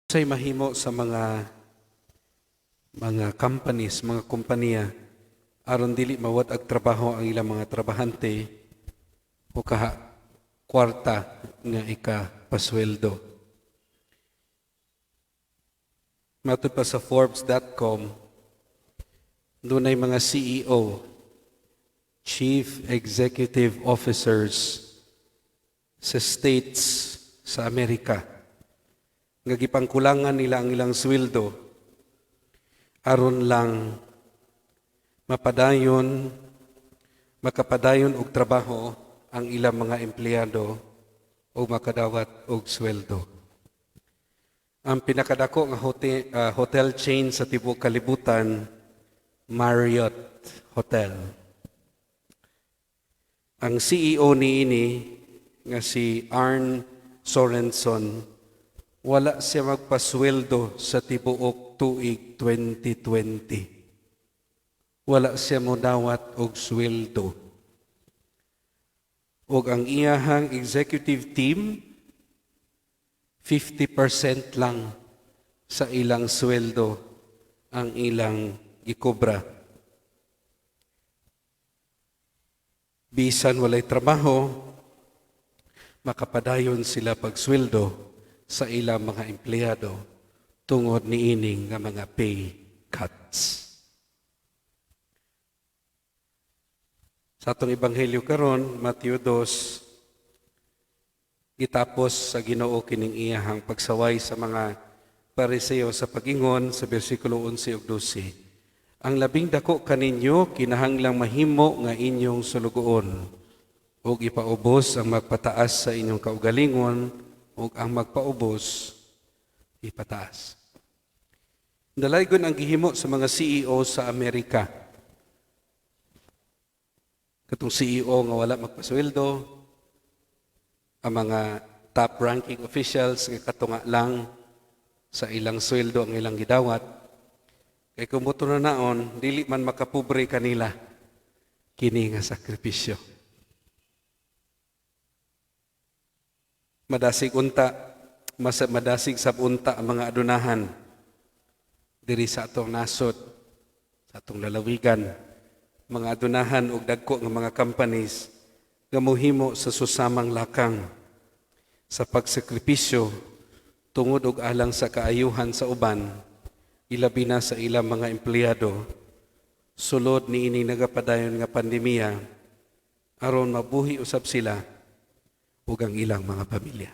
Unsay mahimo sa mga companies, mga kompanya aron dili mawad-ag trabaho ang ilang mga trabahante o kaha kwarta nga ikapasweldo? Matud pa sa Forbes.com, dunay mga CEO, Chief Executive Officers, sa states sa Amerika nga gipangkulangan nila ang ilang sweldo aron lang mapadayon, makapadayon og trabaho ang ilang mga empleyado o makadawat og sweldo. Ang pinakadako nga hotel chain sa tibuok kalibutan, Marriott Hotel. Ang CEO niini nga si Arne Sorenson, wala siya magpasweldo sa tibuok tuig 2020. Wala siya modawat og sweldo. Og ang iyahang executive team, 50% lang sa ilang sweldo ang ilang gikobra. Bisan walay trabaho, makapadayon sila pagsweldo sa ilang mga empleyado tungod niining nga mga pay cuts. Sa atong ebanghelyo karon, Mateo 2, gitapos sa Ginoo kining iyahang pagsaway sa mga Pariseo sa pagingon sa bersikulo 11 ug 12: "Ang labing dako kaninyo kinahanglang mahimo nga inyong sulugoon, ug ipaubos ang magpataas sa inyong kaugalingon, ug ang magpaubos ipataas." Dalaygon ang gihimo sa mga CEO sa Amerika. Katong CEO nga wala magpasweldo, ang mga top ranking officials nga katunga lang sa ilang sweldo ang ilang gidawat. Kay kung buto na naon, dili man makapobre kanila kini nga sakripisyo. Madasig unta, mas madasig sab unta ang mga adunahan diri sa atong nasod, sa atong lalawigan, mga adunahan og dagko nga mga companies nga mohimo sa susamang lakang sa pagsakripisyo tungod og alang sa kaayuhan sa uban, ilabi na sa ilang mga empleyado, sulod niini nagapadayon nga pandemya, aron mabuhi usab sila ug ang ilang mga pamilya.